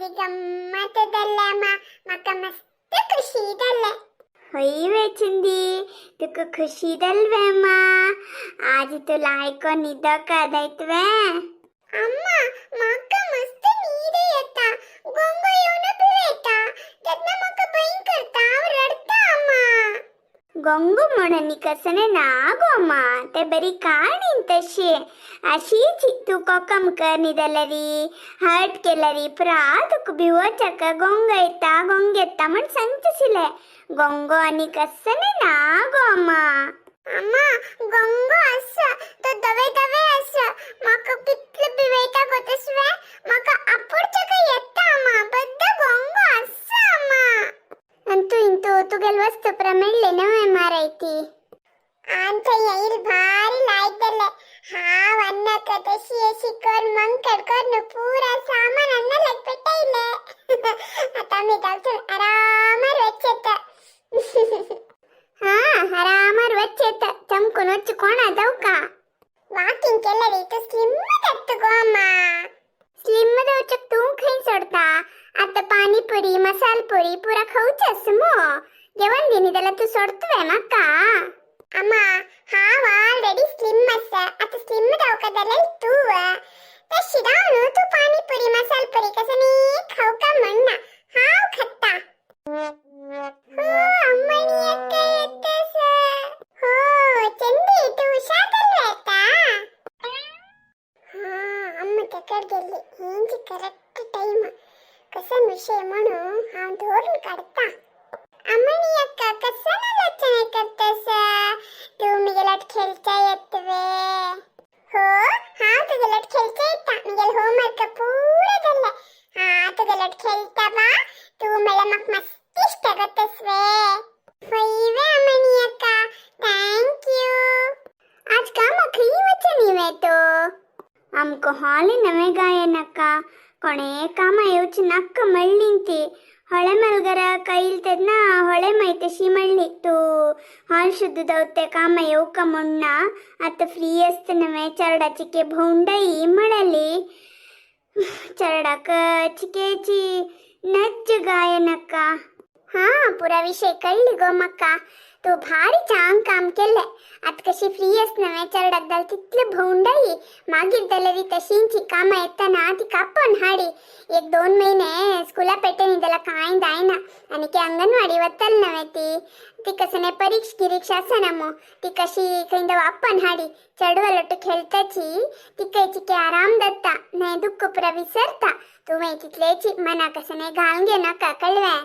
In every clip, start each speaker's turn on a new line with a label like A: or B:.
A: गम्मत जाल्लें अम्मा, म्हाका मस्त खुशी जालें.
B: हय वे चंदी, तुका खुशी जाल वे अम्मा? आज तूं लायको न्हिदोका जायत वे?
A: अम्मा, म्हाका मस्त न्हीद येता. गोंगो येवन भिवयता तेन्ना म्हाका भंय करता. हांव रडटा अम्मा.
B: गोंगो म्हणून कसने ना गो अम्मा, ते बरी काणी तशी अशीच. तूं कोकम कर न्ही हर्ट केल्यारी पुरा तुका भिवोचाका गोंगो येता गोंग येता म्हण सांगचेशिले. गोंगो आनी कसने ना गो अम्मा.
A: अम्मा, गोंगो आसा तो, धवे धवे आसा. म्हाका कितले भिवयता गो तसवे. म्हाका आपोडचाक येता अम्मा. बद्द गोंगो आसा अम्मा.
B: आनी तूं इंतू तुगेले वस्तू पुरा मेळ्ळी न्हय मारायती?
A: आमच्या येईल भारी लायक जालें. हांव अन्नाक तशी अशी कर मंकड करून पुरा सामान अन्नालाक पेटयलें. आतां आमी धांवसून आरामार वचत.
B: हा, आरामार वचेत. चमकून वच कोणा जावका.
A: वाकिंग केल्यार तूं स्लिम जाता गो अम्मा.
B: स्लिम जावच्याक तूं खंय सोडता? आतां पानीपुरी मसाल पुरी पुरा खावचे आसा मो. घेवन दिनी जाल्यार तूं सोडतवे म्हाका?
A: अम्मा, हांव ऑलरेडी स्लिम आसा. आतां स्लिम जावका जाल्यार तूं तशी जावन तूं पानीपुरी मसाल पुरी कसनी खावका म्हणना. हांव खाता हो. अम्मणी अक्का येतास हो. चंदी, तूं हुशार जाल्लो येता. हा, अम्मा तेकड गेल्ली. हेंची करेक्ट टायम. कसन विषय म्हणून हांव धरून काडता. अम्मणी अक्का, कसन आलोचना करतास तूं? मिगेलाट खेळचा येतवे हो? हांव तुगेलाट खेळचा येता. मिगेल होमवर्क पुरा जाल्लें. हा, तुगेलाट खेळता बा. तूं म्हळ्यार म्हाका मस्त इश्ट जातसवे. हय वे अम्मणी अक्का, thank you.
B: आज कामा खंय वचनी वे तूं? आमकां हॉल नवे गायनका कोणे कामा येवची नाक्क मळ्ळी ती. ಹೊಳೆ ಮಲ್ಗರ ಕೈಲ್ ತೆದ್ನ ಹೊಳೆ ಮೈತಶಿ ಮಳ್ಳಿ. ತೂ ಹಾಲ್ शुद्ध दवते काम येवका मुण्णा. आता फ्री असतनवे चरडाचिके भोंवडाई म्हळली. चरडाक चिकेची नज्ज गायनका. हा, पुरा विषय कळ्ळी गो म्हाका. तूं भारी चांग काम केलें. आतां कशी फ्री आसनवे चरडाक जाल तितले भोंवडाई. मागीर जाल्यार तशींची कामां येतना ती कापोवन हाडी. एक दोन महिने स्कुला पेटेनी जाल्यार कांय जायना. आनी की अंगणवाडी वतल नवे ती. ती कसने परीक्षा गिरीक्षा आसना मू. ती कशी खंय वापन हाडी. चेडवा लोटू खेळताची तिका चिके आराम जाता न्हय, दुःख पुरा विसरता. तुवें तितलेची मना कसने घालून घेवनाका, कळवें?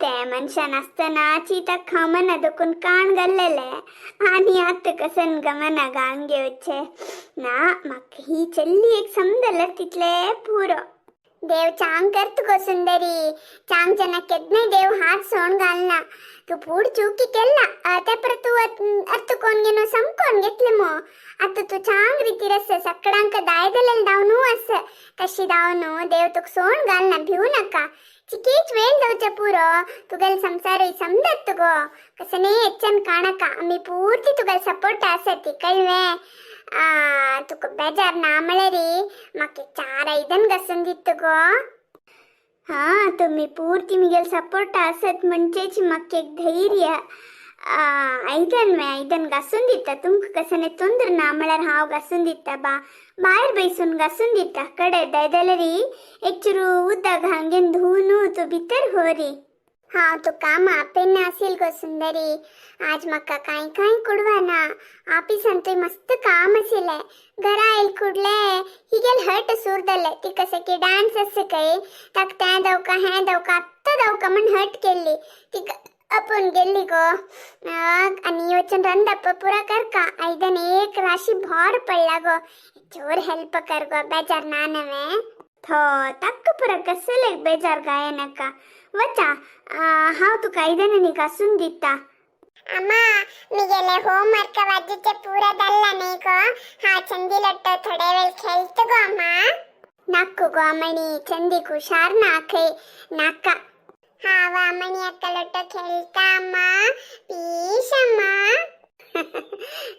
B: ते मनशान आसतना चिताक खामना दुखून काण घाल्लेले आनी आतां कसन गमना घालून घेवचे ना. म्हाका ही चल्ली एक समजल्यार तितले पुरो. देव चांग करत गो सुंदरी. चांग जना केदने देव हात सोड घालना. तूं पूड चुकी केल्ला ते परत तूं अर्थ कोण घेनो समकोन घेतले मो. आतां तूं चांग रितीर आसा. सगळ्यांक दाय जालेले दावनू आसा. तशी दावनू देव तुका सोड घालना, भिवू नाका. चिकेच वेळ जावचे पुरो, तुगेले संसारूय समजत गो. कसने ಹೆಚ್ಚನ್ ಕಾಣಕ. आमी पूर्ती तुगेले सपोर्ट आसती, कळवें? तुका बेजार ना म्हळ्यारी म्हाका चार आयदन घासून दित गो. हा, तुम्ही पूर्ती मिगेल सपोर्ट आसत म्हणचेच म्हाका एक धैर्य. आयदन वे आयदन घासून दिता. तुमकां कसने ತೊಂದ್ರೆ ना म्हळ्यार हांव घासून दिता बा. भायर बैसून घासून दिता. कडे जाल्यार एक चुरू उदक घालून घेवन धुवून तूं भितर होरी. हांव तुका मापेन आसील गो सुंदरी. आज म्हाका कांय कांय कुडवाना. ऑफिसांतूय मस्त काम आशिल्लें. घरा आयल कुडले हिगेल हट सूर जालें. ती कशें की डान्स आसा खंय. ताका तें दवका हें दवका आत्तां दवका म्हण हट केल्ली. तिका आपोवन गेल्ली गो. आनी वचून रांदप पुरा करका. आयदन एक राशी भोर पडला गो. चोर हेल्प कर गो. बेजार ना नवे थो ताक्क पुरा कसले बेजार गाय नाका. वचा, हांव तुका आयदनांनी घासून दिता.
A: अम्मा, मिगेले होमवर्क वाजूचे पुरा जाल्ला न्ही गो. हांव चंदी लोट्टो थोडे वेळ खेळत गो अम्मा.
B: नाक्कु गो अमणी, चंदीक हुशार ना खंय. नाका.
A: हांव अमणी अक्का लोट्टो खेळटा अम्मा. पीश अम्मा.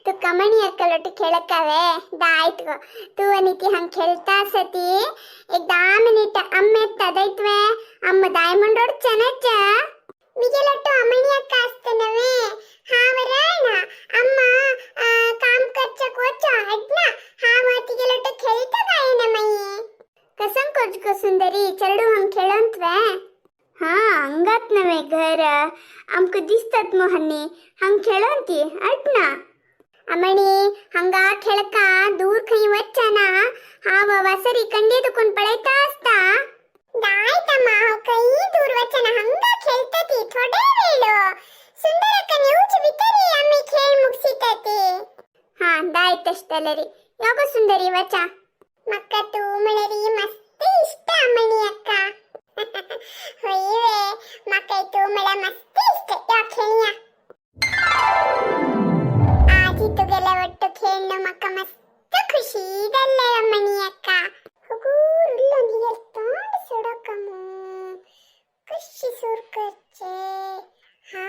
B: तू कमणी अक्कलोटु खेळकावे? दा आಯ್ತು ಗೋ. तू आणि ती हंग खेळता आसती. एक 10 मिनिट ಅಮ್ಮ ಎತ್ತದೈತ್ವೆ ಅಮ್ಮ ದಾಯ ಮುಂಡೋಡ್ ಚೆನ್ನಚ್ಚ.
A: ಮಿಗೆಲೊಟ್ಟು ಅಮ್ಮಣಿ ಅಕ್ಕ ಅಸ್ತನವೇ ಹಾವರಾಣ ಅಮ್ಮ काम करचक वच हडना हाव तिगेಲೊಟ್ಟು खेळता गायನ ಮಯ್ಯೆ.
B: ಕಸಂ ಕೊಜ್ಕೊ ಸುಂದರಿ ಚರಡು ಹಂಗ್ खेळಂತ್ವೆ. ಹಾ ಹಂಗಾತ್ನವೆ ಘರ आमक दिसतात मोहन्नी हंग खेळंती अटना. ಅಮ್ಮಣಿ ಹಂಗ खेळಕ ದೂರ್ खई वच्चना हाव वासरी कंडे तुकून पळयता असता.
A: ದಾಯ್ತಮ್ಮ ಹಾವ್ ಕೈ ದೂರ್ ವಚನ ಹಂಗ खेळತತಿ ಥೋಡೆ ವೇಳು ಸುಂದರಕ್ಕನ ಯೂಚ್ ಬಿತ್ತರಿ ಅಮ್ಮಿ ಖೇಳ್ ಮುಗಿಸಿತತಿ.
B: ಹಾ ದಾಯ್ತಷ್ಟಲ್ಲರಿ ಯಾಕೋ ಸುಂದರಿ ವಚ.
A: ಮಕ್ಕ ತೂಮಳರಿ ಮಸ್ತ್ ಇಷ್ಟ ಅಮ್ಮಣಿ ಅಕ್ಕ. ಹೊಯ್ವೆ ಮಕ್ಕೈ ತೂಮಳ ಮಸ್ತ್ ಇಷ್ಟ ಯಾ ଖେಳಿಯ. ಆಜಿ ತುಗೆಲ ಒಟ್ಟು ಖೇಳ್ನು ಮಕ್ಕ ಮಸ್ತ್ ಖುಷಿ ಇದಲ್ಲೇ ಅಮ್ಮಣಿ ಅಕ್ಕ. ಹುಗೂರುಲ್ಲ ನೀರ್ ತಾಂಡ್ ಸುಡಕಮು ಖುಷಿ ಸುರ್ಕರ್ಚೆ. ಹಾ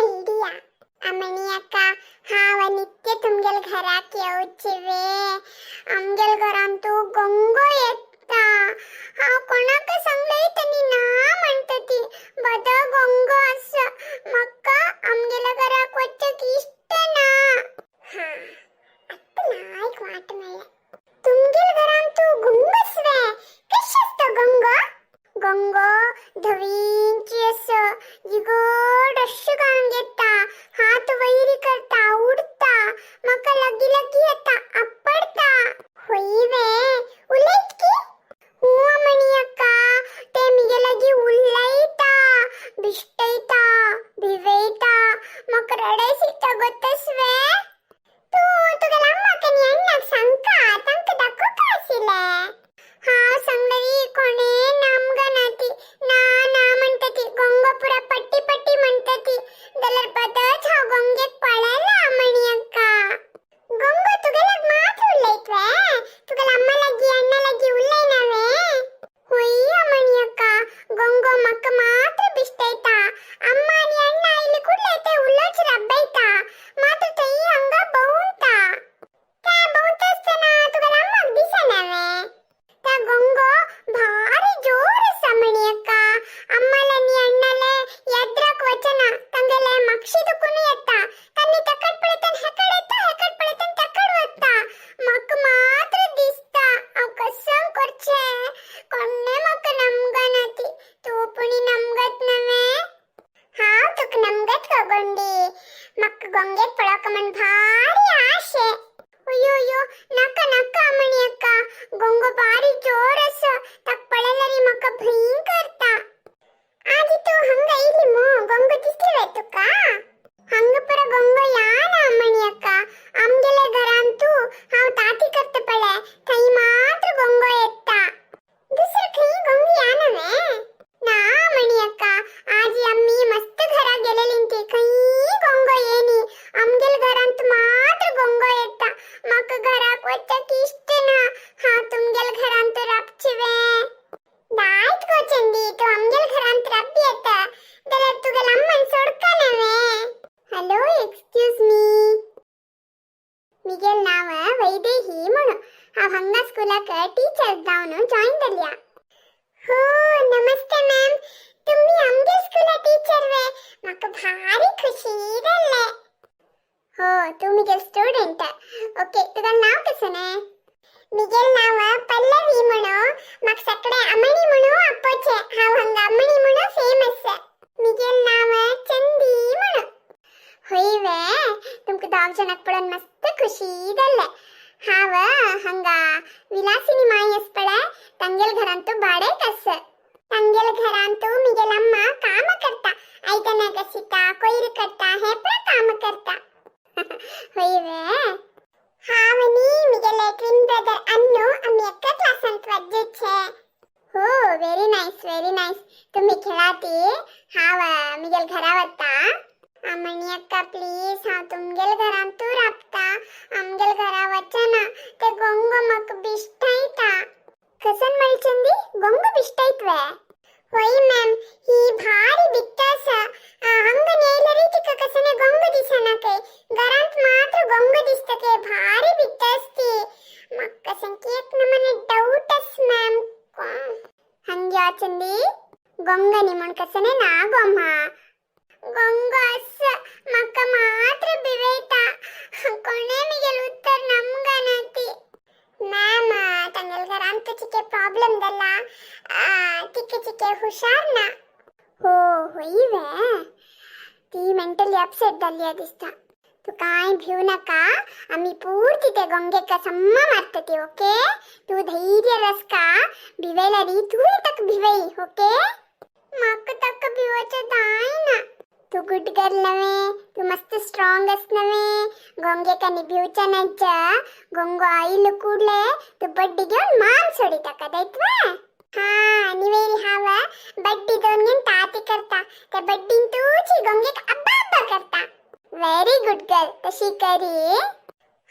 A: ಐಡಿಯಾ ಅಮ್ಮಣಿ ಅಕ್ಕ ಹಾವ ನಿತ್ಯ तुमगेल घराक येवचे आमगेल घरांतू गंगो येता. हांव कोणाक सांगलय तेनी ना म्हणटा ती बद गंगो आसा म्हाका आमगेल्या घराक वचपाक इश्ट ना. हा आतां नायक वाट मेळ्ळें. तुमगेल घरांतू गुंगसवे कशें आसता गंगो? गंगो धवींची आसा जिगड अशें घालून घेता हात वयरी करता उडता म्हाका लागीं लागीं येता आपडता. होय वे उलयत की? हूं अमणी अक्का ते मिगे लागीं उलयता बिश्टयता भिवयता म्हाका रडाय शिकता गोतसवे. तूं तुगेल्या अम्माक आनी अण्णाक सांगका तांकां दाखोवका आशिल्लें. हांव सांगलेली कोणे नामगना ती ना ना म्हणटा ती गंगो पुरा पट्टी पट्टी म्हणटा ती जाल्यार बदच हांव गंगेक पळयला अमणी अक्का. गंगो तुगेल्याक मात्र उलयत वे तुगेल्या अम्मा लागीं अण्णा लागीं उलयना वे? होय अमणी अक्का गंगो म्हाका मात्र बिश्टयता अम्मा आनी अण्णा आयले कुडले ते उलोच रब्बयता मात्र थंय हांगा भोंवता. ते भोंवता आसतना तुगेल्या अम्माक दिसना वे? त्या गंगो भारी जोर आसा म्हणी अक्का. अम्माले आनी अण्णाले येद्राक वचना तांगेले मागशी दुखून येता तांणी तेकड पळयतान हेकड येता हेकड पळयतान तेकड वता म्हाका मात्र दिसता. हांव कसं करचें कोण्णें म्हाका नमगना ती. तूं पुणी नमगत नवे? हांव तुका नमगत गो गोंडी. म्हाका गोंगेक पळोवंक म्हण भारी आशे. अय्यो अय्यो नाका नाका अमणी अक्का गोंगो भारी जोर आसा ताका पळयल्यार म्हाका भंय करता. आजी तूं हांगा येयली मू गोंगो दिसली वे तुका? हांगा पुरो गोंगो याना अमणी अक्का. आमगेले घरान तूं हांव ताती करता पळय थंय मात्र गोंगो येता. दुसरो खंय गोंगो याना वे? ना अमणी अक्का आजी आमी मस्त घरा गेलेली ती खंय गोंगो येनी. आमगेले घरांत मात्र गोंगो येता. म्हाका घराक वचपाक इश्ट ना. हांव तुमगेले घरांत राबचें वे? दायत गो चंदी तूं आमगेले घरांत राबी येता जाल्यार तुगेल्या अम्मान सोडका ना वे?
B: हॅलो एक्सक्यूज मी मिगेल नाव वैदेही म्हणू. हांव हांगा स्कुलाक टीचर जावन जॉईन जाल्या.
A: हो नमस्ते मॅम तुम्ही आमगे स्कुला टीचर वे म्हाका भारी खुशी जाल्लें.
B: हो तूं मिगेल स्टुडंट. ओके तुगेलें नांव कसं?
A: मिगेल नाव पल्लवी म्हणू. म्हाका सगळे अमणी म्हणू आपोवचें. हांव हांगा अमणी म्हणू फेमस. मिगेल नाव चंदी म्हणू.
B: होय वे तुमकां दोग जाणांक पळोवन मस्त खुशी जाल्लें. हांव हांगा विलासिनी माई आसा पळय तांगेल घरांत भाड्याक आसा.
A: तांगेल घरांत मिगेल अम्मा काम करता आयदनां घासिता कोयर करता हें पुरा काम करता.
B: होय वे.
A: हांव आनी मिगेले ट्विन ब्रदर अन्नू आमी एका क्लासांत वज्जेचे.
B: हो व्हेरी नायस व्हेरी नायस. तुम्ही खेळाती हांव मिगेल घरा वता.
A: अमणी अक्का प्लीज हांव तुमगेल घरांत राबता आमगेल घरा वचना ते गोंगो म्हाका बिश्टयता.
B: कसन मेळचंदी गोंगो बिश्टयतवे?
A: होय मॅम ही भारी बित्त आसा. हांगा येयल्यारी तिका कसने गोंगो दिसना kay घरांत मात्र गोंगो दिसता kay भारी बित्त आसती. म्हाका सामकी एक नमूने डाऊट आस मॅम. वाचंदी गोंगनी म्हण कसने ना गोम्हा ಗೊಂಗ ಅಸ್ಸ ಮಕ್ಕ ಮಾತ್ರ ಬಿವೇತ ಕೊನೆ ಮಿಗೆಲ್ ಉತ್ತರ ನಮ್ಗನತಿ. ಮ್ಯಾಮ್, ತಂಗಲ್ घरांत चिके प्रॉब्लेम दल्ला, तिके चिके हुशार ना. हो होई वे, ती मेंटली अपसेट जाल्ली दिसता. तू काय भिवू नका, आम्ही पूर्ती ते गोंगेक सम्मा मारतती. ओके, तू धैर्य रसका, भिवेलरी तू तक भिवई. ओके, माका तक भिवाचे दाय ना. तू गुड गर्ल नव्हे, तू मस्त स्ट्रॉंग अस नव्हे. गोंगेकानी भिवच्या नाज्ज. गोंगो आईल ಕೂಡ್ಲೆ तू बड्डी घेऊन मान सोडी टाका दैत्वा. हा निवेरी हाव बड्डी दोन घेऊन ताती करता, त्या बड्डीन तूची गोंगेक अब्बा अब्बा करता. व्हेरी गुड गर्ल, तशी करी.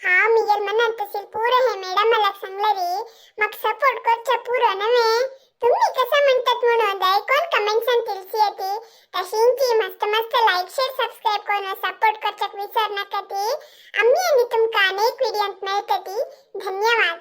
A: हा मिगेल म्हणत तसेल पुरं हे मॅडम मला सांगलं रे, मग सपोर्ट करच्या पुरं नव्हे. तुम्ही कसं म्हणतात म्हणून दयकोन कमेंट्स तिलसी येते. तशींची मस्त मस्त लाईक, शेअर, सबस्क्राईब करून सपोर्ट करच्याक विसर नका. ती आम्ही आणि तुमका अनेक व्हिडिओत मिळते. धन्यवाद.